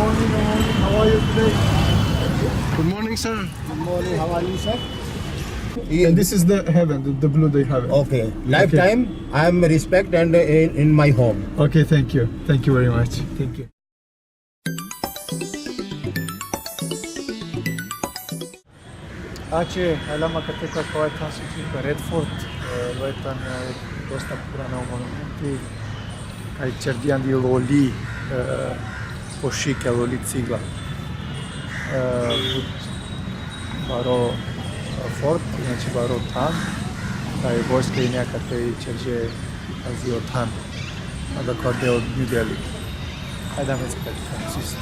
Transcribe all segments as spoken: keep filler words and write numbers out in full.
Morning, morning. How are you today? Good morning, sir. Good morning. How are you, sir? And this is the heaven, the, the blue day heaven. Okay. Okay. Lifetime, I am respect and, uh, in, in my home. Okay, thank you. Thank you very much. Thank you. Ače, alama kate ka kova than suči ka Red Fort, e, lo tano, e, dosta purano monumenti, kaj čerdžan di loli, e, po šike, loli cigla. E, but baro, e, fort, znači baro than, kaj vojska ine kate i čerdže pazi o than. Adakava deo New Delhi. Ajde, me se kaj than, sis.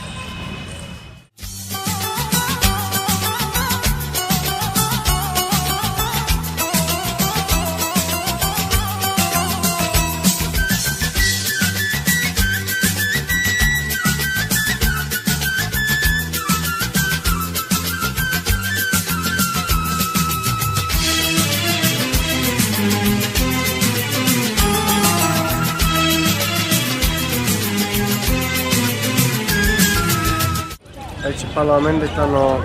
Znači, palo amende tano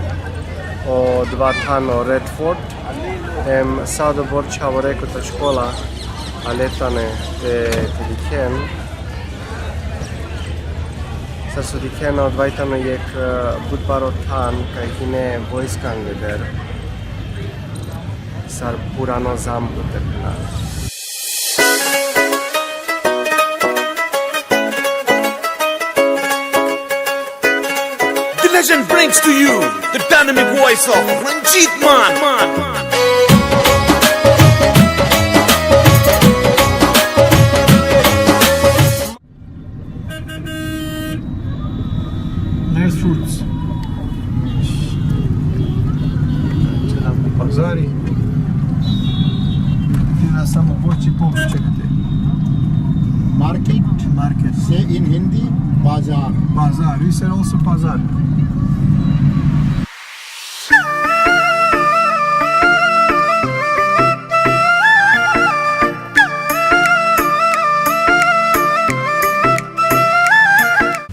o dva than o Red Fort, em sa odobor čhavore kotar škola ale tane te, te dikhen. Sar so dikhena, odova tano jekh, e, but baro than, kaj hine vojska angleder. Sar purano zamko te phena. The legend brings to you the dynamic voice of Ranjit Man. Nice fruits. Pazari. Tina samo voće i povrće. Market. Market. Say in Hindi, bazar. Bazar. We say also pazar.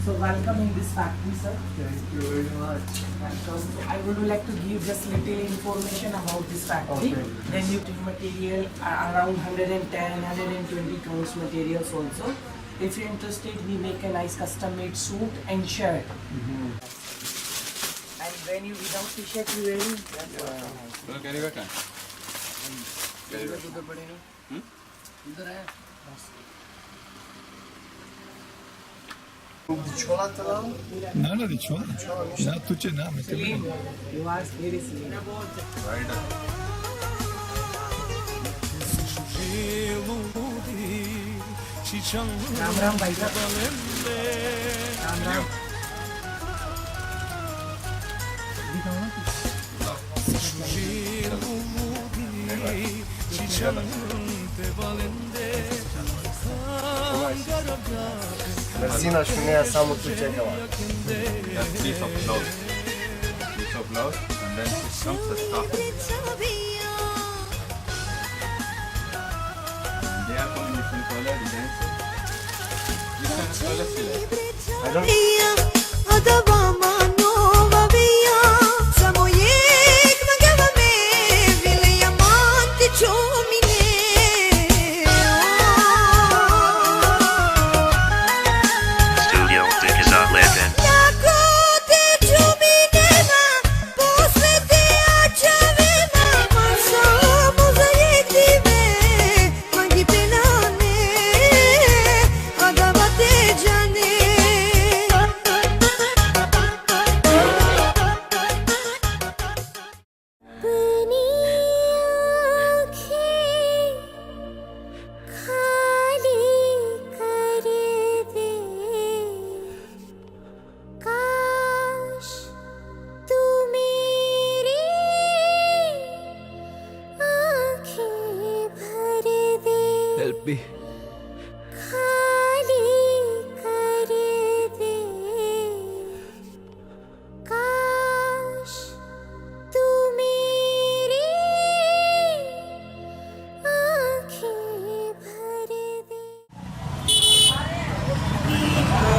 So welcome in this factory, sir. Thank you very much. Welcome. So I would like to give just little information about this factory. Okay. Then you material, uh, around hundred and ten, hundred and twenty counts materials also. If you're interested, we make a nice custom-made suit and shirt. Mm-hmm. And when you without t-shirt, you wearing? Carry bag. Carry bag. Na, na, dicho. Na, tu će na, me te. You are very sweet. Ram राम भाई साहब। राम राम। दिखाओ ना कुछ। Brzina šuneja, samo tu čekava. Just piece of cloth. Piece of cloth, and then it comes the stuff. They are coming different color, design. This one is color silver. I don't Studio Dick is a legend.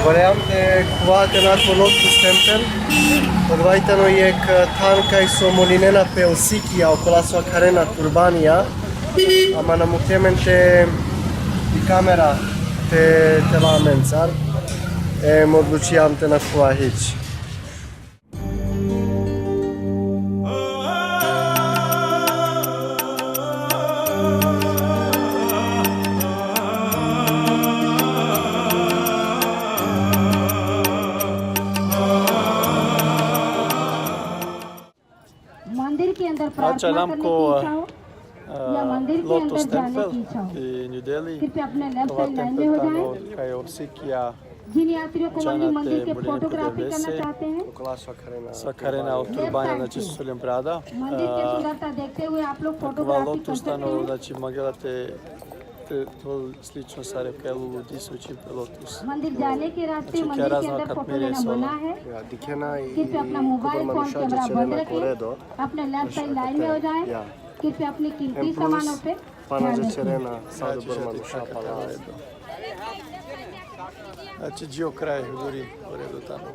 Valjam te khuva te na ko Lotus Temple. Odova tano jekh than kaj so molinena pe o sikija, okola so akharena turbanija. Ama na mukhe amen te i kamera te, te la amencar. Em odlučijam te na khuva hič. मंदिर के अंदर प्रार्थना करने की इच्छा हो या मंदिर के अंदर जाने की इच्छा हो, कृपया अपने लेफ्ट साइड लाइन में हो जाएं। Kaj o sikija जिन यात्रियों को मंदिर, मंदिर के फोटोग्राफी करना चाहते हैं, so akharena o turbanja, znači, so len brada. मंदिर की सुंदरता देखते हुए आप लोग फोटोग्राफी कर सकते हैं। Znači, mangela te, te, to slično sar e kaj lulu diso čim pe Lotus. मंदिर जाने के रास्ते मंदिर के अंदर फोटो लेना मना है। Dikhena i, कृपया अपना मोबाइल फोन कैमरा बंद रखें। Apne left side line mein ho jaye. Kripya apne kimti samano pe pana dhan rakhein. Sa dobro manuša pala. Znači, dži o kraj, guri, u redu tano.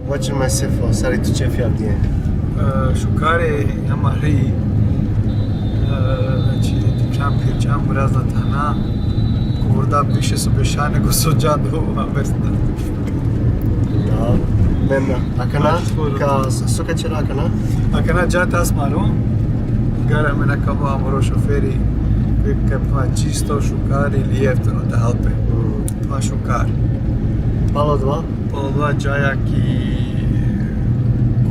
Vaćer ma Sefo, sar i to ćefi avdive? E, šukar i, ama hari, e, znači, dikhljam, phirđam, razna thana, ko vorda više so beša nego so dža do, a, aver sna. Da, amen na. Akana, znači, ka, so ka ćera akana? Akana dža te asmaro, agjaar amen akava amaro šoferi, ka, ka pa čisto šukar ili jeftino te hal pe. Mm. Pa šukar. Palo odova? Palo odova džaja ki,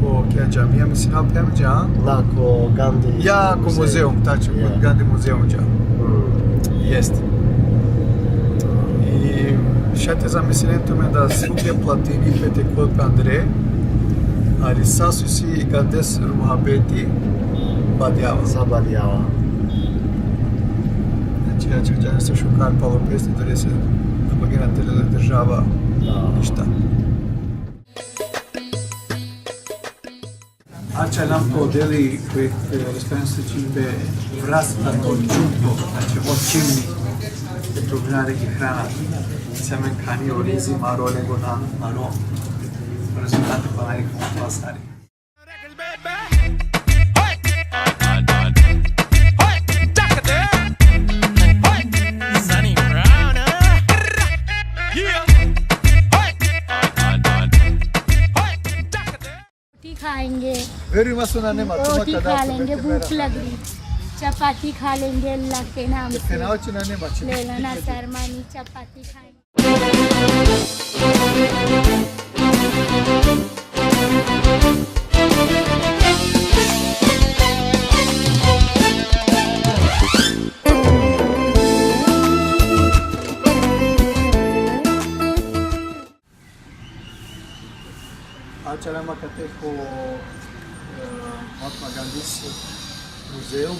ko, ki džamija, mislim, na phem dža. Na, ko Gandhi. Ja, ko muzeum, tačno, ko Gandhi muzeum dža. Mm. Jest. I šaj te zamislinen tumen da skuplje platini pe te khuvel pe andre, ali sa so isi Gandhes muhabeti, badjava. Sa badjava. Znači, ja ću džaja so šukar palo peste, dole se na pagena te lel e država ništa. Ačhalam ko deli, e, restoran so čini pe vrasta to džumbo, znači, o čimni, e, to hrana ki hrana. Semen khani o rizi maro nego nan maro. Rezultate pana i kamo pasari. रोटी खाएंगे, Veri ma so nane ma, tuma रोटी kada खा so लेंगे, bete भूख vera लग रही, चपाती खा लेंगे अल्लाह के नाम से। Fena oči nane ma, či. ले लो ना शर्मा, नहीं चपाती खाएंगे। Ačhalam akate ko, e, Mahatma Gandhi's muzeum.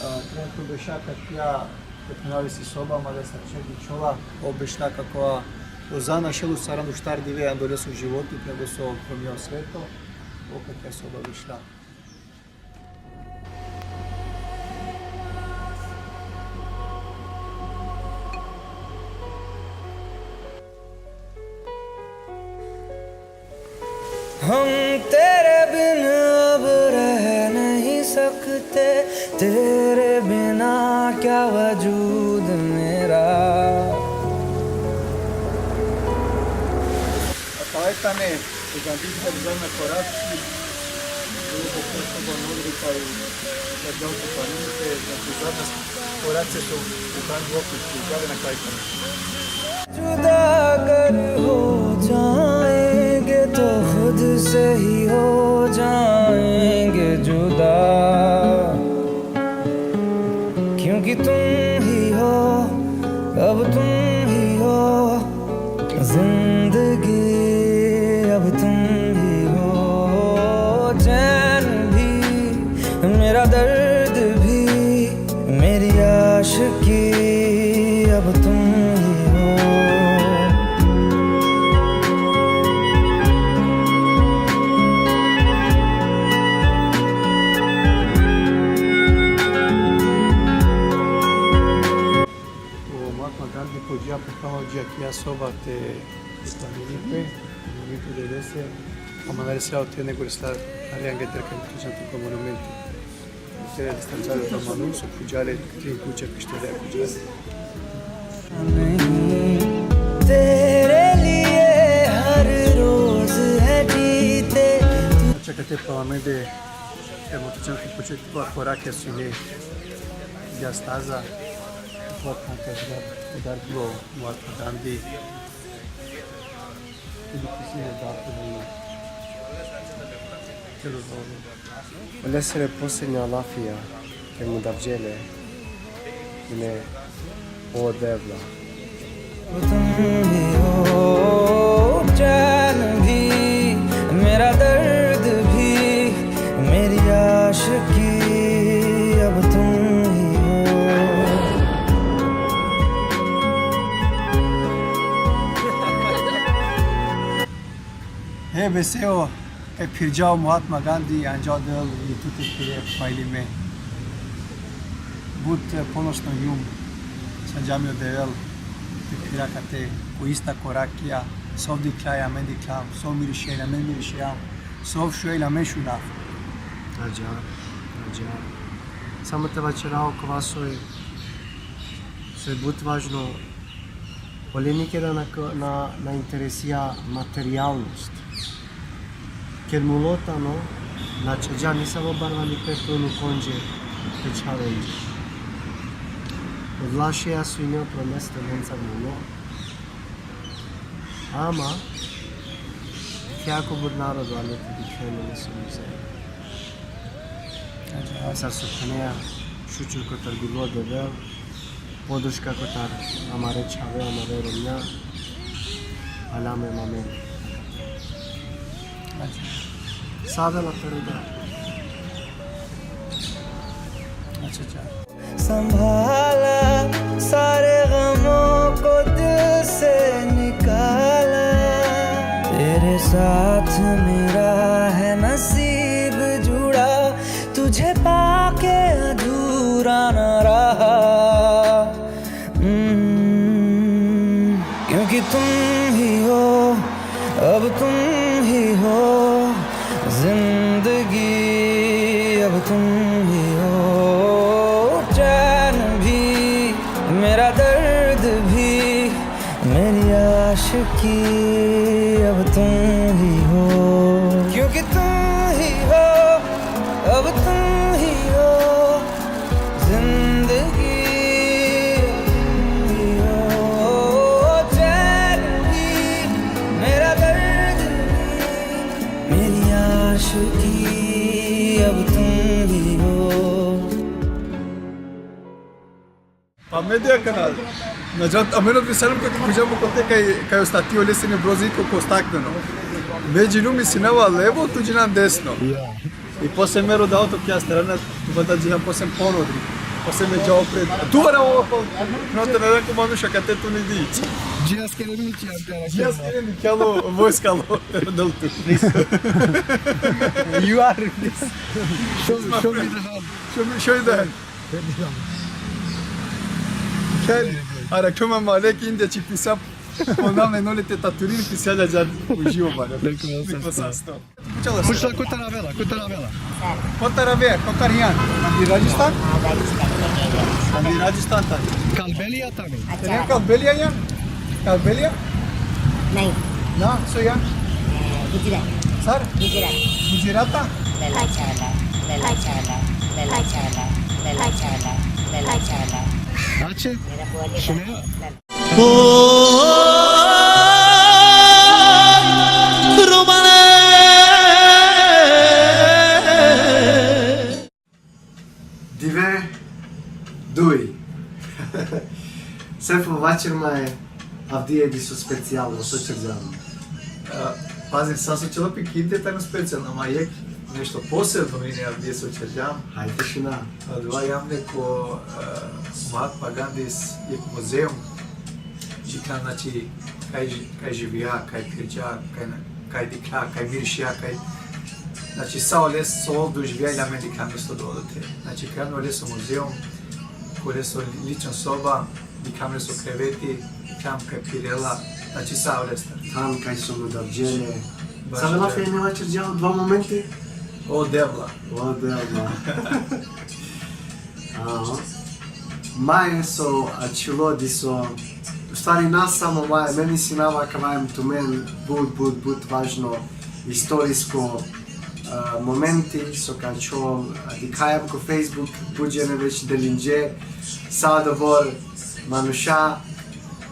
E, trenutno beša akate, petnaest soba, mada sar ček dičhola, o bešla kako o insan našel u saranda u štar dive, ando leso životi, nego so promenio sveto, o akate soba bešla. हम तेरे बिन अब रह नहीं सकते, तेरे बिना क्या वजूद मेरा। Akava tane, e, Gandhi Bhar zadnja koraci, bilo po košno banori pa i zadnja koraci, znači, zadnja koraci so u Gandhi opet, i zadnja na kraj tane. जुदा अगर हो जाएंगे तो खुद से ही हो जाएंगे जुदा, क्योंकि तुम ही हो, अब तुम ही हो, जिंदगी अब तुम ही हो, चैन मेरा दर्द भी, मेरी आशिकी, अब तुम ही हो। O Mahatma Gandhi pođija pe tamo dži akija soba te spomini pe, monumento devese, ama na resea ote nego resea hari angetar kaj tuđan tuko monumenti. Te restarđa le to manuš, so pođa le trin kuća, pištolja pođa le. तेरे लिए हर रोज है जीते। Čekate pa amende, e motočan ki počet pa korake su ne, ja staza, pa tanka dar bilo Mahatma Gandhi. Ili kisi ne da to. Čelo dobro. Olesere poslednja lafija, kaj mudavđe le, ine: O Devla. तुम ही हो, चैन भी, मेरा दर्द भी, मेरी आशिकी, अब तुम ही हो। He, beseo, kaj phirđa o Mahatma Gandhi, anđa o Devel i tute phire pajlime. But, e, ponosno hijum, so anđam o Devel te phira kate, ko ista korakija, sov dikhlja, amen dikhljam, sov mirišen, amen mirišeam, sov šuel, amen šunav. Ađa, ađa. Samo te vaćera okova soj, soj but važno, ole nikeda na, na, na interesija materijalnost. Ked mulo tano, na čađa nisavo barvalipe te unukonđe, te čhavenđe. Odola šeja so ine otro mesto lencar mulo. Ama, kjako but narodo ale te dikhen le so muze. Sar so phenea, šućur kotar gulo Devel, podrška kotar amare čhave, amare romnja, alam em amen. Sa avela te roda. Ača, ača. संभाला, सारे गमों को दिल से निकाला। तेरे साथ मेरा है नसीब जुड़ा, तुझे पाके अधूरा न रहा। हम्म, क्योंकि तुम ही हो, अब तुम ही हो जिंदगी, अब तुम ही हो चैन भी, मेरा दर्द भी, मेरी आशिकी, अब तुम ही हो। क्योंकि तुम ही हो, अब तुम ही हो जिंदगी, अब तुम ही हो चैन भी, मेरा दर्द भी, मेरी आशिकी, अब तुम ही हो। Pa medija kanal. Na džan, amen odvisaljum kaj te khuđam kote kaj, kaj o stati olesine brozitko ko stakleno. Me džinum, mislinava levo, tu džinan desno. Ja. I posle me roda auto kja strana, tu vada džinam posle ponodri. Posle me džao pred. Tu vara ovo, no te na ko manuša kaj te tu ne di. Džija skereni, džija skereni, kjalo vojska lo, te rodel tu. You are this. Show, show me the hand. Show me, show me the hand. Kel, ara koma male ki inde či pisa, ona me nole te taturin pisa la džan uživo bare. Neko sasto. Pučala, kotar avela, kotar avela. Kotar avea, kotar hijan? Andi Rajasthan? Andi Rajasthan tani. Kalbelija tani. Tani Kalbelija hijan? Kalbelija? नहीं। Na, so hijan? Gujarat. Sar? गुजरात। Gujarata? लला छाला, लला छाला, लला छाला, लला छाला, लला छाला। Ače? मेरा बोले Šuneja? Dive duj. Sefo, vaćer ma e, avdive diso specijalno, so ćerđam? E, pazi, sa so ćelo pi kinte tano specijalno, ma jek Nešto posebno mine avdive so ćerđam. Hajde, šuna. Adava jam le ko, e, Mahatma Gandhis jek muzeum. Dikha, znači, kaj ži-, kaj živija, kaj pirđa, kaj na-, kaj dikha, kaj mirišija, kaj, znači, sa oles so doživija, amen dikham isto dole te. Znači, kaj oleso muzeum, ko oleso lično soba, dikham oleso kreveti, dikham kaj pirela, znači, sa olestar. Than kaj so mudarđe le. Baš Sa vela je. Fe, ne vaćerđa o dva momenti? O Devla. O Devla. Aha. Maje so ačhilo diso, u stvari na samo maje, me mislinava kaj maje tumen but, but, but važno istorijsko, a, momenti, so ka čhol, a, dikhajam ko Facebook, but džene već delinđe, sa odobor manuša,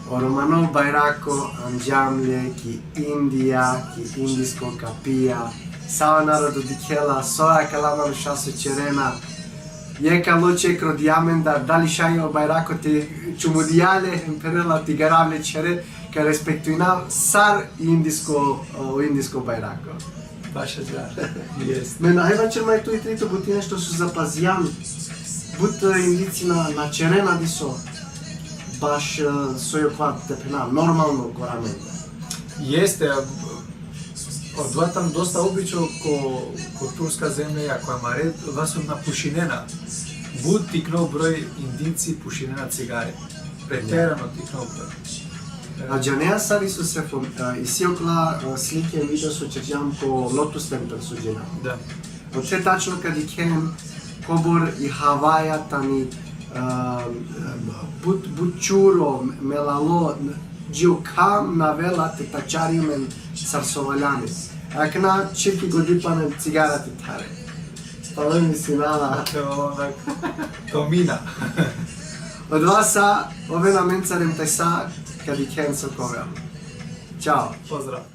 o romano bajrako anđam le ki Indija, ki indisko kapija, sa o narodo dikhela, so akala manuša so ćerena, jek alo ček rodija amendar, dali šaj o bajrako te čumudija le, hem perela ti garav le čhere, ka respektuina sar indisko, o indisko bajrako. Baš je da. Jest. Men, aj vaćer maj tu i trito, but i nešto so zapazijam, but, e, Indijci na, na ćerena diso, baš, e, so je kova te phena, normalno ko amende. Jeste, a, odova tano dosta obično ko, ko turska zemlja, ako amare, odova so na pušinena. But tikno broj Indijci pušinena cigare. Preterano tikno broj. A džanea sar, Isusefo, e, isi okola, e, slike, video so ćerđam ko Lotus Temple so džena. Da. Ote tačno ka dikhen kobor i havaja tani, e, but, but čuro, melalo, dži o kham na avela te tačari amen sar so valjani. Akana čirki godi pana cigara te thare. Spalem mislinava. Te onak, to mina. Odova sa, oven amencar hem te sa, ka dikhen so ka ovel. Ćao. Pozdrav.